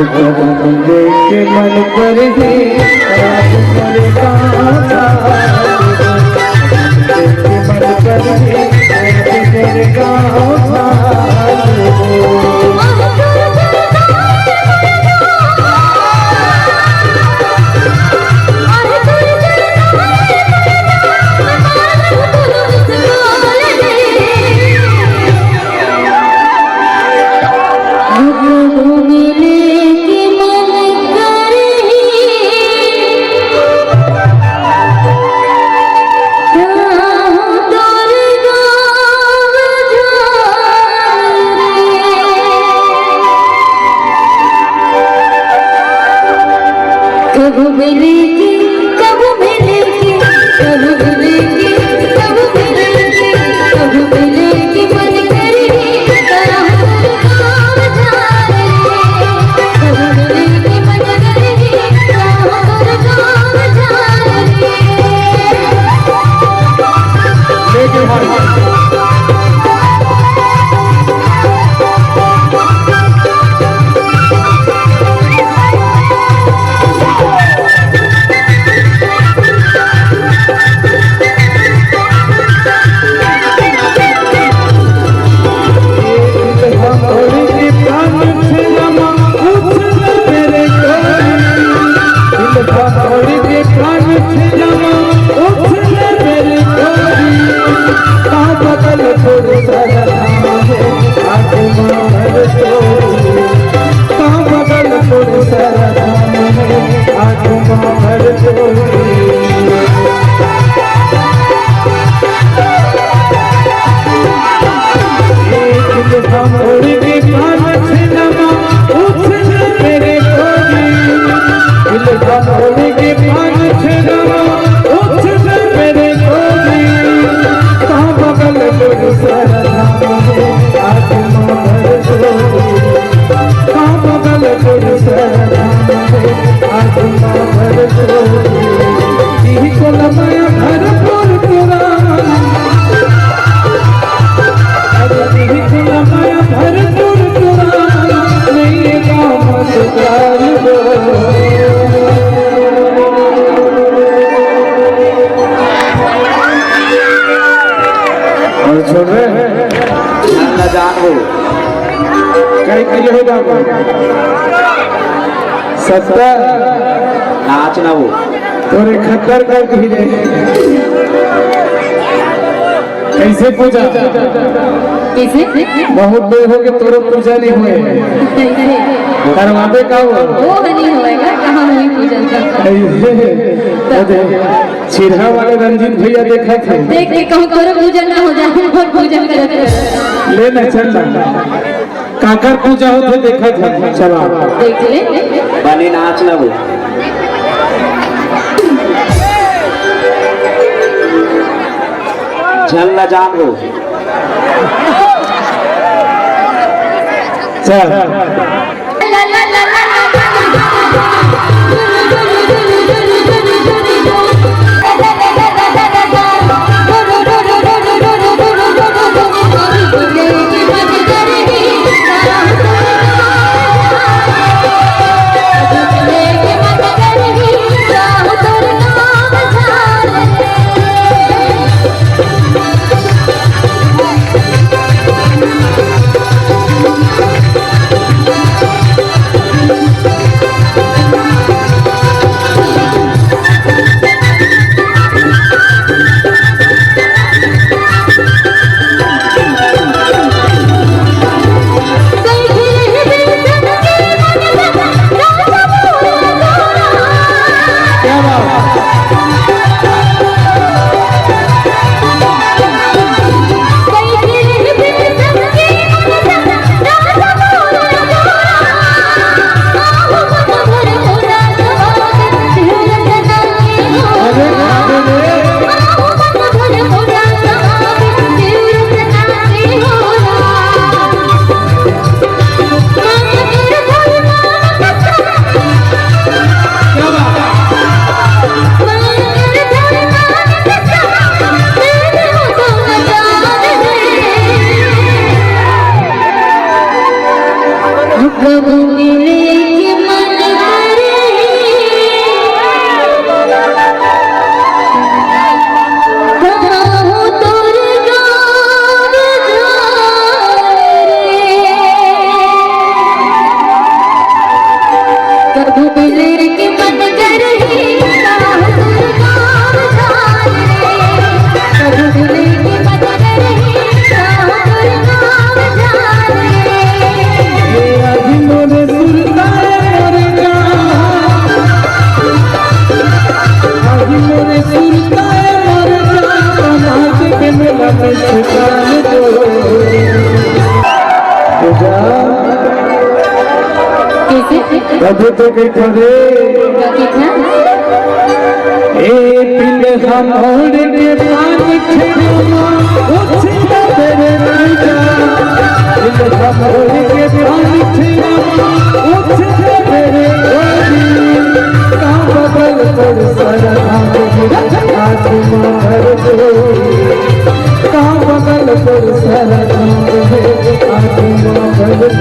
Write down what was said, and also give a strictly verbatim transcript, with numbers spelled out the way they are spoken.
देख के मन पर ही रात भर गाँव था। देख के मन पर ही रात भर गाँव था। कभू मिले के, कभू मिले के, कभू मिले के, कभू मिले के, कभू मिले के मन करे रे, राम धाम धाम रे। कभू मिले के मन करे रे, राम धाम धाम रे। लेके भाई। और सुन रहे हैं? ना जान वो। कई किलो हो बाबू? सत्तर। नाच ना वो। तोरे खत्तर कर दी रे। कैसे पूजा? कैसे? बहुत देर हो गए तोरो पूजा नहीं हुए। कैसे? करवाबे का वो? वो नहीं होएगा, कहाँ हुई पूजा? कैसे? वो दे। छिरहा वाले रंजीत भैया देखा थे। देख के कहूँ तोरो पूजन ना हो जाए, हम पूजन करत रहे। ले ना, चल ना। काकर पूजा होथे देखा थे। चला। देख ले। बने नाच ना वो। चल ना जान वो। चल। अभी तो के करे। क्या चीज है? ए पिंड हम ओढ़ के पान ठेला, उछल तेरे राजा। पिंड हम ओढ़ के पान ठेला, उछल तेरे राजा। का बगल पर सारा काम है, आत्मा भर दो। का बगल पर सारा काम है, आत्मा भर